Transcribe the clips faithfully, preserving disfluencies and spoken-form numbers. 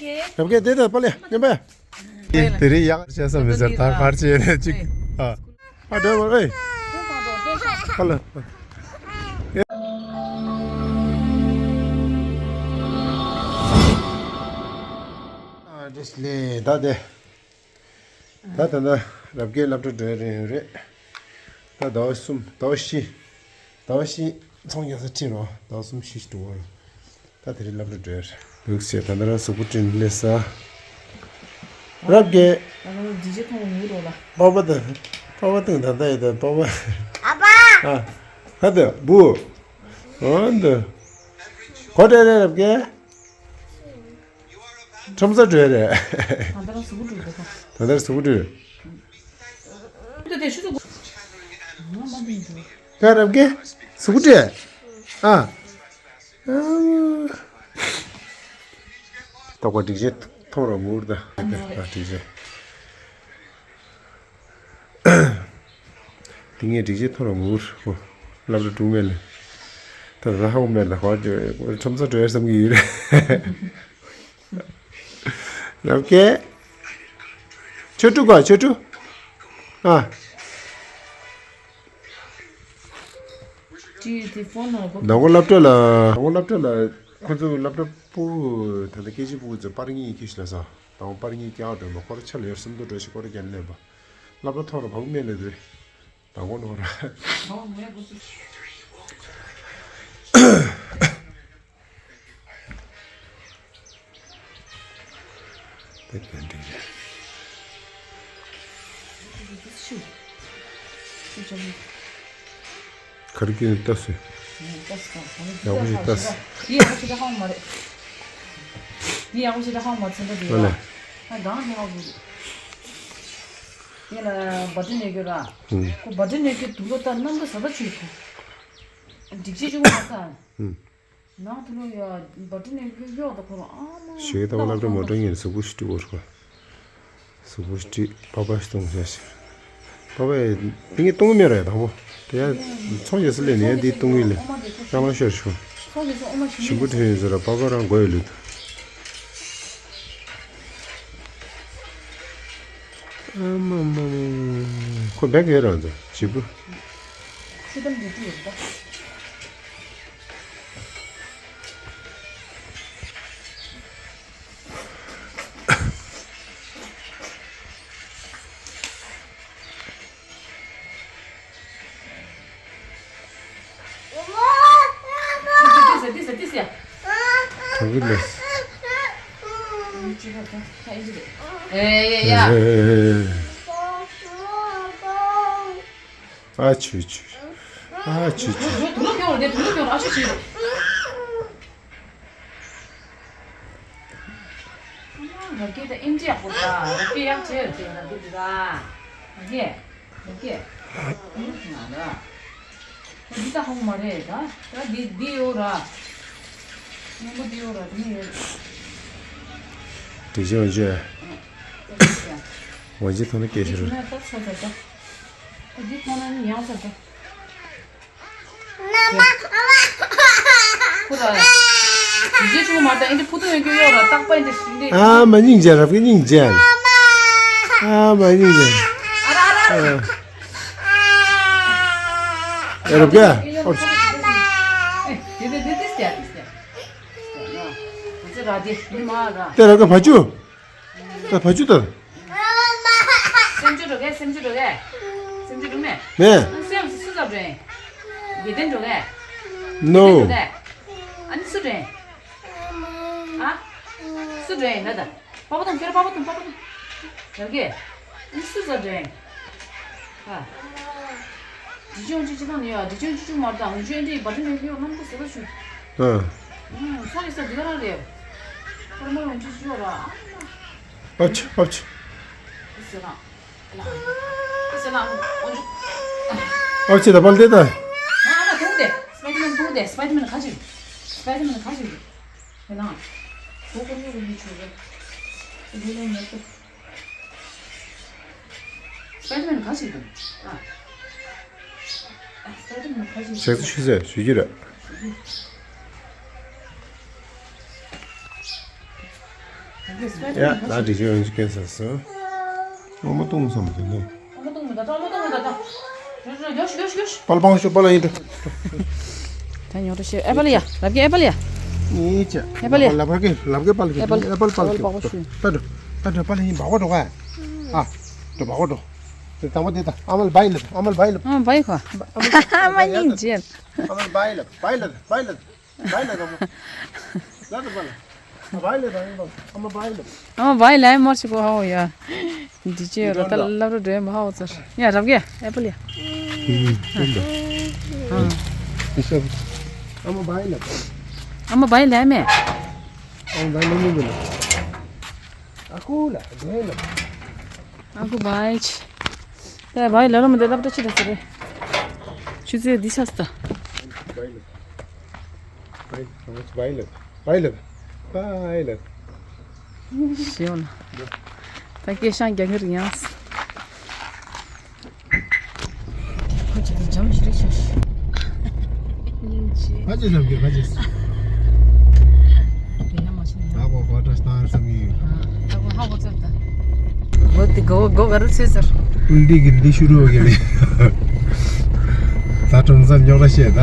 རབ་རྒྱས་དེ་དང་པ་ལེ་མཉམ་པ། དེ་རིང་ཡག་བྱས་སམ་མི་ཟེར་ད་གར་བྱས་ནས་ཅིག་ཨ། ཨ་འདྲ་བར་ཨེ། ཧ་ལ། ཨ་འདྲ་ལེ་ད་དེ། ད་ད་ད་རབ་རྒྱས་སློབ་གྲྭ་འགྲོ་ཡ་རེད་རེད། ད་ཟླ་བ་གསུམ་ཟླ་བ་བཞི། ཟླ་བ་བཞི་ཚོང་རྒྱག་ས་ཁྲིད་རོགས་ཟླ་བ་གསུམ་བཞི་ཞིག་འགྲོ་བར། ད་དེ་རིང་སློབ་གྲྭ་འགྲོ་ཡ་རེད། ལུགས་ཟེར་ད་ནི་རང་གཟུགས་པོ་བསྐྲུན་སླེབས་ས། རབ་རྒྱས། ད་ང་ཚོ་འདི་ཅི་མཐོང་ངུ་རོགས་ལ། པ་པ་དང་། པ་པ་དང་ད་ལྟ་ཡོད་དང་པ་པ། ཨ་ཕ། ཨ། ཧ་ད་བུ། འོ་འདི། གོ་དྲན་རེད་རབ་རྒྱས། ཁྲོམ་ས་འགྲོ་ཡ་རེད། ད་ལྟ་རང་གཟུགས་པོ་བསྐྲུན་དགོས་ད། ད་ལྟ་གཟུགས་པོ་བསྐྲུན། ད་དེ་ཆུ་ཚོད་དགུ། ང་མ་འདི་འགྲོ། ད་རབ་རྒྱས། གཟུགས་པོ་བསྐྲུན། ཨ། ཏོག་པ་སྒྲིག་ཆས་ཐོག་ར་ངུར་ད། ཨ་སྒྲིག་ཆས། དེ་ངས་སྒྲིག་ཆས་ཐོག་ར་ངུར་ཧོ། སློབ་གྲྭ་དྲུག་མེད་ལ། ད་ད་ཧ་གོ་མེད་ལ་ཧོ་ཁྲོམ་ས་འགྲོ་ཡ་བསམ་གྱི་ཡོད་རེད། རབ་རྒྱས། ཆོས་དྲུག་ག་ཆོས་དྲུག་ཨ། ཅི་དེ་ཕོན་ནང་གོ། ནང་སྒོ་སློབ་གྲྭ་ལ། ནང་སྒོ་སློབ་གྲྭ་ལ་ཁོ་ཚོ་སློབ་གྲྭ་ཕྲུ་གུ་ད་ལྟ་སྐད་ཆ་ཕྲུ་གུ་ཚོ་པར་ཉིན་ཁྱི་ཤི་ལ་ས་དང་པར་ཉིན་སྐྱག་འགྲོ་མ་ཁོ་ར་ཆ་ལ་ཡར་སུམ་མདོ་འགྲོ་ཞིག་ཁོ་ར་རྒྱན་ལེན་པ། སློབ་གྲྭ་ཐོག་ར་བག་མེད་ལ་དེ་རེད། ད་གོ་ནོ་ར། དེ་ག་འདྲ་རེད། ག་རེ་སྐྱོན་ལྟ་སོང་། ཡག་པོ་ཞིག་ལྟ་སོང་། འདི་ཡག་པོ་ཞིག་ལྟ་ཧ་མ་རེད། འདི་ཡག་པོ་ཞིག་ལྟ་ཧ་མ་ཚན་པ་འདི་ཡ། ཨ་ལེ། ཨ་གང་ནས་ཧ་གོ་རེད། ངས་ལ་བ་ཏི་ནས་སྐྱོ་ར། ཧུམ། ཁོ་བ་ཏི་ནས་སྐྱོ་དུག་ལོ་ལྟ་གནམ་ལོ་ཟ་ད་ཆུ་ཁོ། འགྲིག་ཆེ་ཆུང་མ་ས། ཧུམ། ནང་དུ་ལོ་ཡ་བ་ཏི་ནས་སྐྱོ་གཡོག་ད་ཁོ་རང་ཨ་མ། ཞེ་ད་བ་སློབ་གྲྭ་མ་འགྲོ་ངས་གཟུགས་པོ་ཞིག་སྤྲི་བོར་ཁོ། གཟུགས་པོ་སྤྲི་པ་པ་ཞིག་གཏོང་བྱ་ཞིག་པ་པ་ཡ་འདི་ངས་གཏོང་གི་མེད་ར་ཡ་དང་པོ། དེ་ཡ་ཚོང་རྒྱག་ས་ལས་ནས་འདི་གཏོང་གི་ལས་རང་རང་ཤོར་ཞིག་ཞིམ་པོ་ཐོན་ཡོད་ཟེར་ར་པ་པ་རང་དགོས་ཡོད་ལུས། ཨ་མ་མ་མ། ཁོ་བེག་ཡོད་རང་ཚོ་ཞིམ་པོ། ཆུ་དམ་འདི་ཅི་ཡོད་པ། ཏིས་ཏིས་ཏིས་ཏིས། གྲོང་ཁྱེར་ལས། ཨེ་ཡ་ཡ། ཨ་ཆུ་ཆུ། ཨ་ཆུ་ཆུ། དུག་ལོག་སྐྱོར་རེད། དུག་ལོག་སྐྱོར། ཨ་ཆུ་ཆུ། རབ་རྒྱས་ད་ཨིན་ཇི་ཡག་པོ་ད། རབ་རྒྱས་ཡག་བྱས་རེད་རབ་རྒྱས་འདི་ད། རབ་རྒྱས། རབ་རྒྱས། ཨིན་ཇི་ང་ད། འདི་ད་ཧོང་མ་རེད་ད། ད་འདི་འདི་ཡོད་ར། སྔོན་པོ་འདི་ཡོད་ར་འདི་ནི་ཡོད། དྲི་ཆེན་འོན་ཆེ། འོན་ཆེ་ཐོག་ནས་སྐད་ཆ་རེད། འདི་ཐོག་ན་ནི་ཡག་ས་ད། ཁོ་ར། དེ་རྗེས་ཆུང་མ་དང་ཨེ་འདྲ་ཕུ་ཐུང་ཡོད་རྒྱུ་ཡོད་ར་རྟག་པ་ཨེ་འདྲ་ཞིག་འདྲ། ཨ་མ་སྙིང་རྗེ་རབ་ཀྱི་སྙིང་རྗེ། ཨ་མ་སྙིང་རྗེ། ཨ་ར་ཨ་ར། ཨེ་རབ་ཀྱི། ཨེ་དེ་དེ་དེ་དེ་སྟེ་དེ་སྟེ། དེ་ར་དེ་མི་མ་ར། དེ་ར་ཀ་བ་ཅུ། ད་བ་ཅུ་ད། སེམས་ཅུ་འགྲོ་གས། སེམས་ཅུ་འགྲོ་གས། སེམས་ཅུ་འགྲོ་མེད། མེད། སེམས་སུ་ཟ་འགྲོ་ཡིན། དགེ་ལྡན་འགྲོ་གས། ནོ། འགྲོ་གས། ཨ་ནི་སུ་འགྲོ་ཡིན། ཨ། སུ་འགྲོ་ཡིན་ན་ད། པ་པ་དང་ཁྱོད་པ་པ་དང་པ་པ་དང་། ཡར་གས། ཨ་ནི་སུ་ཟ་འགྲོ་ཡིན། ཨ། འདི་ཅུང་ཅི་ཅི་དང་ནི་ཡ། འདི་ཅུང་ཅི་ཅུང་མ་དང་འདི་ཅུང་འདི་བ་དི་ནི་ཡོ་ནམ་གོ་ཟེར་བ་ཞུ། ཨ། ཨུམ། ས་ཡི་ས་འདི་ག་རང་རེད། ཁོར་མོ་ཡོང་ཅི་ཅི་ཡོ་ར། ཨ་ཆི་ཨ་ཆི། ཨི་སི་རང་། ཨི་སི་རང་། འོན་ཅུ། ཨ་ཆི་ད་པལ་ཏེ་ད། ཨ་མ་ཐུང་དེ། སི་པའི་ཌར་མེན་ཐུང་དེ། སི་པའི་ཌར་མེན་ཁ་ཅིག་སི་པའི་ཌར་མེན་ཁ་ཅིག་དེ་ན། ཁོ་ཁོ་ནི་རུ་མི་ཆུ་རེད། དེ་ལས་ངས་ཁོ། སི་པའི་ཌར་མེན་ག་ཞིག་འདུག་ཨ། ཨ། སི་པའི་ཌར་མེན་ག་ཞིག་ཞག་རྩི་ཆུ་ཚོད་ཞུ་རྒྱུ་རེད། ཡ་ད་འགྲིག་ཆོག་ཡོང་ཆོག་སྐད་ས་སོ། ངོ་མ་གཏོང་བསམ་དེ་ནས། ངོ་མ་གཏོང་མི་འདུག་ངོ་མ་གཏོང་མི་འདུག་ད། ཡོ་ཤི་ཡོ་ཤི་ཡོ་ཤི། པལ་པང་ཤོ་པལ་ཡིན་འགྲོ། ད་ཉོ་འགྲོ་ཤི་ཨེ་པལ་ཡ། ལབ་ཀྱི་ཨེ་པལ་ཡ། ཉིས་ཆ། ཨེ་པལ་ཡ། ལབ་ཀྱི་ལབ་ཀྱི་པལ་ཡ། ཨེ་པལ། ཨེ་པལ་པལ་ཡ། ཨེ་པལ་པལ་ཤོ། ད་འགྲོ། ད་འགྲོ་པལ་ཡིན་བག་གོ་འགྲོ་ག་ཨ། འགྲོ་བག་གོ་འགྲོ། དེ་དང་པོ་དེ་ད་ཨ་མལ་བའི་ལབ། ཨ་མལ་བའི་ལབ། ཨ་མལ་བའི་ཁོ། ཨ་མལ་ཉིན་ཅན། ཨ་མལ་བའི་ལབ། བའི་ལབ། བའི་ལབ། བའི་ལབ། ཨ་མལ་བའི་ལབ། ཨ་མལ་བའི་ལབ། ཨ་མལ་བའི་ལབ། ཨ་མལ་བའི་ལབ་མོར་ཆི་གོ་ཧའོ་ཡ། འདི་ཅི་ཡོད་ད་ལབ་རོ་འདྲེ་མ་ཧའོ་ཚར། ཡ་རབ་གེ་ཨེ་པལ་ཡ། ཨ་མལ་བའི་ལབ། ཨ་མལ་བའི་ལབ་མེ། ཨ་མལ་བའི་ལབ་མེ་ལབ། ཨ་ཁུ་ལ་འདྲེ་ལབ། ཨ་ཁུ་བའི་ཆི། ད་བའི་ལ་རོ་མི་འདི་ལབ་ད་ཆི་ད་ཟེར་རེ། ཆུ་ཚོད་འདི་ཆགས་ད། བའི་ལབ། བའི་ལབ། བའི་ལབ། བའི་ལབ། ཞེས་ཡོང་ན། ད་སྐད་ཤང་རྒྱག་གི་རེད་ཡང་། ཁོ་ཆི་ད་འཇམ་ཞིག་རེད་ཆགས། སྙིང་རྗེ། ཁ་ཅིག་བསམ་གྱི་ཁ་ཅིག་དེ་ཡང་མ་བྱུང་ཡང་། ད་གོ་གོ་ཏྲ་སྟ་བསམ་གྱི། ད་གོ་ཧ་གོ་ཚར་ད། གོ་དེ་གོ་གོ་ག་རུ་ཚོད་ཟེར། ཀུལ་འདི་གི་འདི་ཤུ་རུ་གི་རེད། ད་གྲོང་གསེབ་རྙོག་དྲ་བཤད་ད།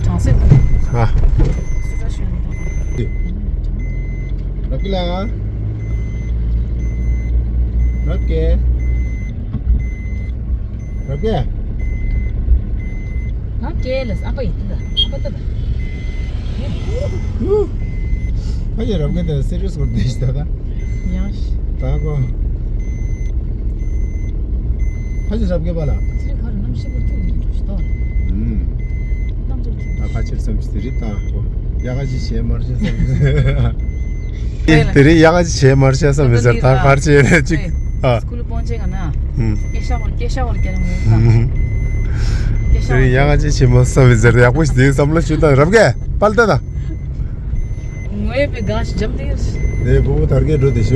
གྲོང་གསེབ། ཨ། སུ་ད་ཤོད་ནི་ད། རབ་ཀྱི་ལ། རབ་ཀྱི། རབ་ཀྱི། རབ་ཀྱི་ལ་ཨ་ཕ་ཡིན་ད། ཨ་ཕ་ད་ད། ཨུ། ཨ་ཡ་རབ་ཀྱི་ད་སི་རི་ཡས་སྐོར་དེ་ཞིག་ད་ད། ཡང་ཞིག་ད་གོ། ཕ་ཆེ་རབ་རྒྱས་པ་ལ། ཚེ་རིང་ག་རེ་གནམ་གཤིས་པོར་ཐུག་ནས་འགྲོ་ཞིག་ཏོ། ཨུམ། གནམ་ཚོར་ཐུག་ད་ཕ་ཆེར་བསམ་ཞིག་དེ་རིགས་ད་ཧོ། ཡ་ག་ཅི་བྱས་མར་བྱས་བསམ་ཞིག་དེ་རིགས་ཡ་ག་ཅི་བྱས་མར་བྱས་བསམ་ཞིག་ཟེར་ད་གར་བྱས་ནས་ཅིག་ཨ། སྐུལ་སྤོང་བྱེད་ག་ན། ཨུམ། སྐད་ཤ་བར་སྐད་ཤ་བར་རྒྱ་ནས་ངོ་ད། ཨུམ། སྐད་ཤ་དེ་རིགས་ཡ་ག་ཅི་བྱས་མར་བསམ་ཞིག་ཟེར་ཡག་པོ་ཞིག་དེ་བསམ་བློ་ཞུ་ད་རབ་རྒྱས་པལ་ད་ད། ངོས་པའི་གང་ཞིག་འཇམ་ལིར། དེ་བུ་མོ་དར་གས་འགྲོ་དེ་ཤོ།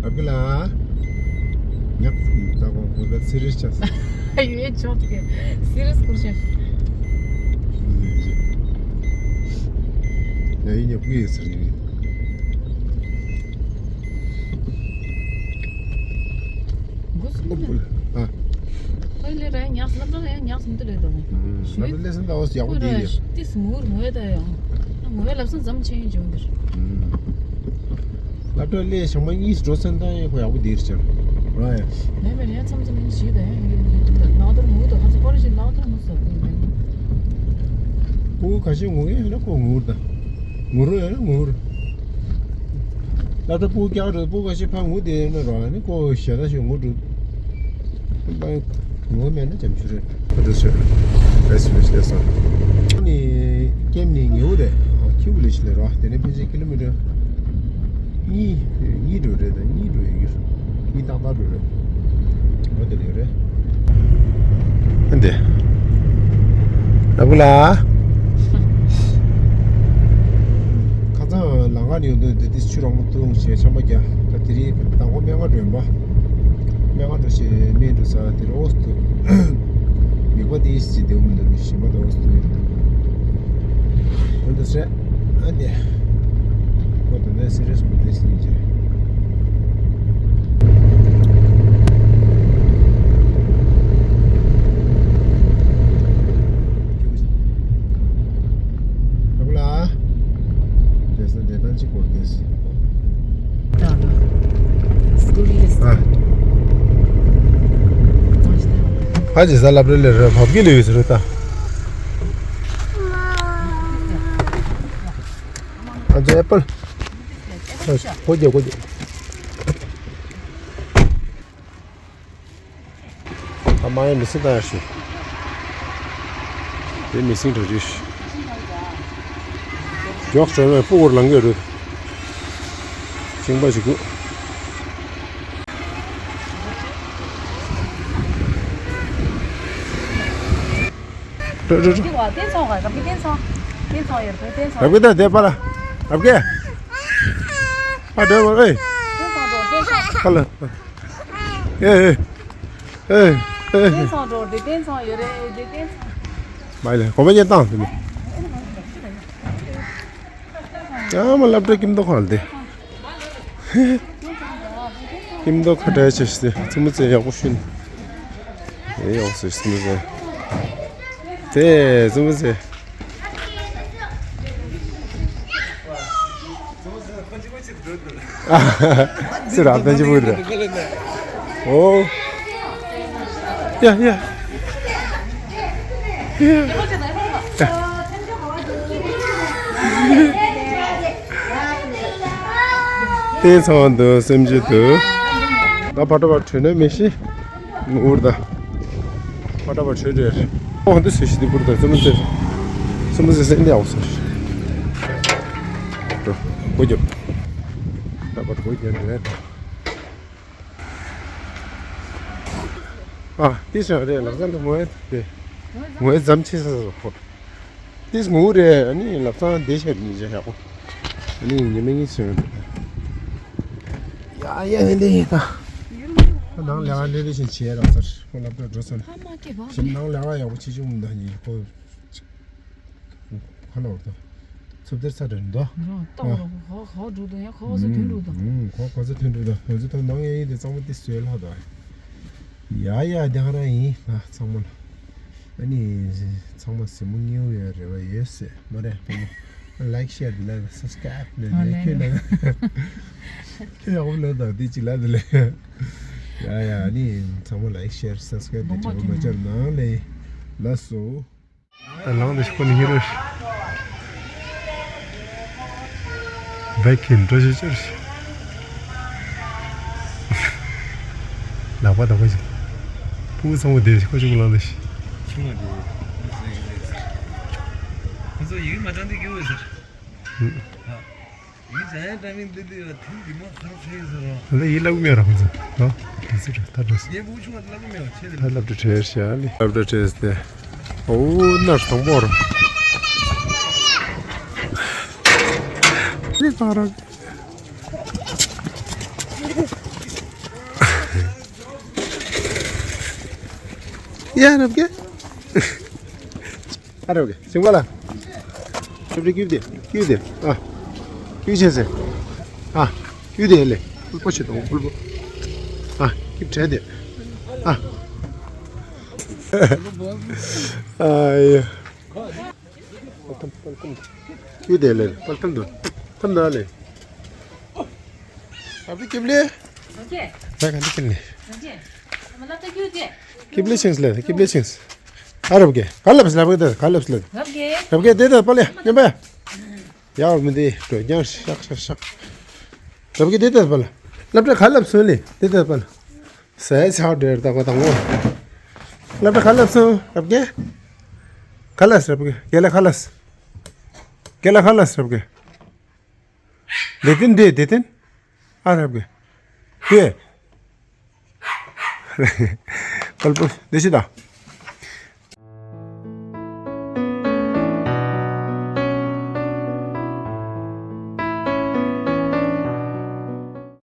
ཨ་བི་ལ། ཉག་ད་གོ་གོ་ད་སི་རི་ཡས་ཆགས། ཡོད་ཆོག་གི་སི་རི་ཡས་སྐོར་ཤ། ཡ་ཡི་ཉག་གུ་ཡོད་ཟེར་ནི། འགོ་སུ་ཨོ་བུ་ལ། ཨ། ཁོའི་ལས་ར་ཡང་ཉག་སློབ་གྲྭ་ལ་ཡང་ཉག་སུམ་དུ་ལས་དང་། ཨུམ། ཞུ། ང་ཚོ་ལས་སེམས་ལྟ་བ་ཡག་པོ་ཁོ་ར་དེ་ཡོད། ཏི་སུ་ངུར་ངུའི་ད་ཡང་། ངུའི་ལབ་སང་ཙམ་ཆེན་ཡིན་བྱུང་འདིར། ཨུམ། སློབ་གྲྭ་ལས་བྱང་མ་གཉིས་འགྲོ་སེམས་ལྟ་ཡང་ཁོ་ཡག་པོ་དེ་ཡོད་ཅང་། ར་ཡ། ལས་མེད་ཡང་མཚམས་མཚམས་ཡིན་ཞིག་ད་ཡང་ཡོད་ཡོད་ད་ནག་དོར་ངུ་ད་ཧ་ཚ་ཁོ་ར་ཞིག་ནག་དོར་ངུ་ས་དེ་ཡིན་ད་ཡང་། ཁོ་ག་ཤེད་ངུ་ཡ་ཡིན་ན་ཁོ་ངུར་ད། ངུ་རུ་ཡོད་ན་ངུ་རུ། ད་ལྟ་སྤུ་རྒྱག་རེད། སྤུ་ག་ཤེད་ཕ་ངུ་དེ་ཡོད་ན་རོགས་ནི་ཁོ་ཞེ་ད་ཞེ་ངུ་འགྲོ། ད་ངུ་མེད་ན་འཇམ་ཆུ་རེད། ཁོ་འགྲོ་ཆུ་རེད། ཨེ་སི་མེ་སི་ལས་སོང་། ནི་ཀེམ་ནི་ཉེ་བོ་རེད། ཁྱིའུ་ལས་ཆུ་ལས་རོགས་དེ་ནས་ཕལ་ཆེར་ཀི་ལོ་མི་ཊར་གཉིས་གཉིས་འགྲོ་རེད། ད་གཉིས་འགྲོ་ཡོད་རྒྱུ་རེད། གཉིས་ཏག་ཏག་འགྲོ་རེད། འོ་དེ་ལས་རེད། ཨ་འདི། ཨ་བུ་ལ། ཁ་སང་ལམ་ཁ་ནས་ཡོང་དུས་འདི་ཏིས་ཆུ་རང་པོ་བཏུང་བྱས་ཆམ་པ་རྒྱག་ད་དེ་རིང་མདང་དགོང་སྨན་ཁང་འགྲོ་ཡིན་པ། སྨན་ཁང་འགྲོ་བྱས་སྨན་འགྲོ་ས་དེ་རུ་ཨོ་སི་ཏུ། མིག་པ་དེ་ཡིས་ཅི་བདེ་བོ་མི་འདུག་ཞིམ་པ་དང་ཨོ་སི་ཏུ་ཡོད། འོ་འདུག་སེ། ཨ་འདི། ཁོ་ད་ལྟ་སི་རི་ཡས་སྐོར་དེ་ཟིན་གྱི། ཨ་ཁུ་ལགས། དེ་ས་དེ་ཐང་ཅིག་སྐོར་དེ་ཟིན། ཨ། ཨ་ཅེ་ས་ལབ་རེ་ལེ་རེ་བབ་ཀི་ལེ་ཡོད་ཟེར་ད། ཨ་ཙི་ཨེ་པལ། ཨེ་པལ་ཤ། གོ་རྒྱུ་གོ་རྒྱུ། ཨ་མ་ཡང་མི་སྲིད་ད་ཡར་ཞུ། དེ་མི་སྲིད་འགྲོ་རྒྱུ་ཞུ། མགྱོགས་བྱོས་མས་སྤུ་གུར་ལང་གི་རེད། ཅིང་པ་ཞིག་དགོས། རོ་རོ་རོ། རབ་རྒྱས་ད་དེ་པ་ལ། རབ་རྒྱས། ཨ་དེ་པ་ཨེ། པ་ལ། ཨེ་ཨེ་ཨེ། བསྟན་ཚང་འགྲོ། བདེ་བསྟན་ཚང་ཡོད་རེད། བདེ་བསྟན་ཚང་། མ་ལས་གོམ་པ་རྒྱག་སྟངས་དེ་ནི། ཡང་མ་སློབ་གྲྭ་ཁྱིམ་ཐོག་ཁང་ལ་བསྡད། ཁྱིམ་ཐོག་ཁ་བྲལ་བྱས་ཏེ་བཙུན་མོ་ཚེ་ཡག་པོ་ཞུ་ནས། ཨེ་ཡོང་ཟེར་བཙུན་མོ་ཚེ། དེ་བཙུན་མོ་ཚེ། ཨ་ཧ། ཚེ་རབས་ལྟ་ཅི་བུ་རེད། ཨོ། ཡ་ཡ། དེ་ཚང་དུ་སེམས་ཅི་དུ། ད་ཕ་ཏོ་བ་ཁྲོས་ནས་མི་ཤི། འུར་ད། ཕ་ཏོ་བ་ཁྲོས་རེད། ཨོ་འདི་སུ་ཤི་དེ་བུར་ད་བཙུན་མོ་ཚེ། བཙུན་མོ་ཚེ་སེམས་ནས་ཨོ་སུ་ཤི། ཏོ། གོ་རྒྱབ། ད་བར་གོ་རྒྱབ་རེད། ཨ། ཏི་ཤ་རེད། ལག་ཚང་དུ་ངོས་དེ། ངོས་འཛམ་ཆེ་ས་སོ། ཏིས་ངུ་རེད། ཨ་ནི་ལབ་ཚང་བདེ་ཤར་ཉིན་ཞག་ཡག་པོ། ཨ་ནི་ཉི་མ་གཉིས་སོང་རེད། ཡ་ཡ་ཡ་འདི་ཡིན་ད། ནང་ལས་ཀ་འདྲ་འདྲ་ཞིག་བྱས་རག་ཚར། ཁོ་སློབ་གྲྭ་འགྲོ་ཚར། ཕ་མ་སྐྱེས་པ། ཞིམ་ནང་ལས་ཀ་ཡག་པོ་བྱེད་ཆོག་མི་འདུག་ཉིན་ཁོ། ཁ་ལ་བར་དུ། ཚུབ་སྟེར་ཚ་དྲན་འདུག་རང་ལྟ་བ་ཧོ་ཧོ་དྲུག་དང་ཡང་ཁོ་ཚོ་དོན་དྲུག་དང་། ཁོ་ཁོ་ཚོ་དོན་དྲུག་དང་ཁོ་ཚོ་ཐོག་ནང་ཡིན་དེ་གཙང་མ་དེ་བཟོས་ལྷག་དང་། ཡ་ཡ་དེ་ག་རང་ཡིན་ང་ཚང་མ་ལ། ཨ་ནི། ཚང་མ་གཟིགས་མོ་ཉེའུ་ཡོད་རེ་བ་ཡོད་ཟེར་མ་རེད་ཕོ་མོ། ལའིག་ཤེར་ལ་སབ་སི་ཀ་རའིབ་ལ་ཨ་ལས་ཁྱོད་ལ། ཁྱོད་ཡག་པོ་ལ་དང་དེ་ཅི་ལ་དེ་ལ། ཡ་ཡ་ཨ་ནི་ཚང་མ་ལའིག་ཤེར་སབ་སི་ཀ་རའིབ་དེ་བྱེད་པ་མ་བཅར་ནང་ལས། ལ་སོ། ད་ལང་དེ་ཁོ་ནི་ཧི་རོ་ཤི། བེག་གིན་འགྲོ་ཤི་ཅར་ཤི། ལག་པ་དག་པ་ཞིག་ཕུ་བོ་ཚང་མ་དེ་ཁོ་ཅུག་ལང་དེ་ཤི། ཆུང་བ་དེ། ཁོ་ཚོ་ཡིག་མ་དྲང་དེ་སྐྱོ་བོ་ཟེར། ཡིག་དྲང་ཡང་དྲང་མིན་འདི་འདི་ཡོད་ཐིམ་གི་མ་ཁར་ཕྲེང་ཟེར་རོ། ད་ཡིག་ལབ་མེད་ར་ཁོ་ཚོ། ཧ། དེ་ཚོ་ད་འགྲོ་སི། ངའི་བུ་ཆུང་བ་ལབ་མེད་བ་ཆེ་དེ། ད་སློབ་གྲྭ་ཁྲལ་ཤ་ལི། སློབ་གྲྭ་ཁྲལ་སྟེ། ཨོ་ནར་དང་པོར། ལི་ཕ་ར། ཡ་རབ་གེ། ཨ་རབ་གེ་སིང་བ་ལ། རབ་རི་ཀིབ་དེ་ཀིབ་དེ་ཨ། ཀིབ་ཆེ་སེ། ཨ། ཀིབ་དེ་ལེ། ཕུལ་པོ་ཆེ་དང་ཕུལ་པོ། ཨ། ཀིབ་ཁྲལ་དེ། ཨ། ཨ་ཡ། ཀིབ་དེ་ལེ་པལ་ཐམ་དུ། ཐམ་དུ་ལེ། ཨ་བི་ཀིབ་ལེ། ད་ག་འདི་ཀིབ་ལེ། ཀིབ་ལེ་ཆིངས་ལེ་ཀིབ་ལེ་ཆིངས། ཨ་རབ་གེ་ག་ལབ་སི་ལབ་གེ་དེ་ག་ལབ་སི་ལབ། རབ་གེ་དེ་དེ་པ་ལེ་ཉན་པ། ཡ་མི་འདི་འགྲོ་རྐྱང་ཤག་ཤག་ཤག། རབ་གེ་དེ་དེ་པ་ལ། སློབ་གྲྭ་ག་ལབ་སོང་ལེ་དེ་དེ་པ་ལ། ཟས་ཆག་འདྲེར་ད་གོ་དང་ངོ་། སློབ་གྲྭ་ག་ལབ་སོང་རབ་གེ་ག་ལབ་སི་རབ་གེ་གེ་ལེ་ག་ལབ་སི། གེ་ལེ་ག་ལབ་སི་རབ་གེ། བདེ་བསྟན་འདི་བདེ་བསྟན། ཨ་རབ་གེ་དེ། པལ་པོ་དེ་ཤི་ད།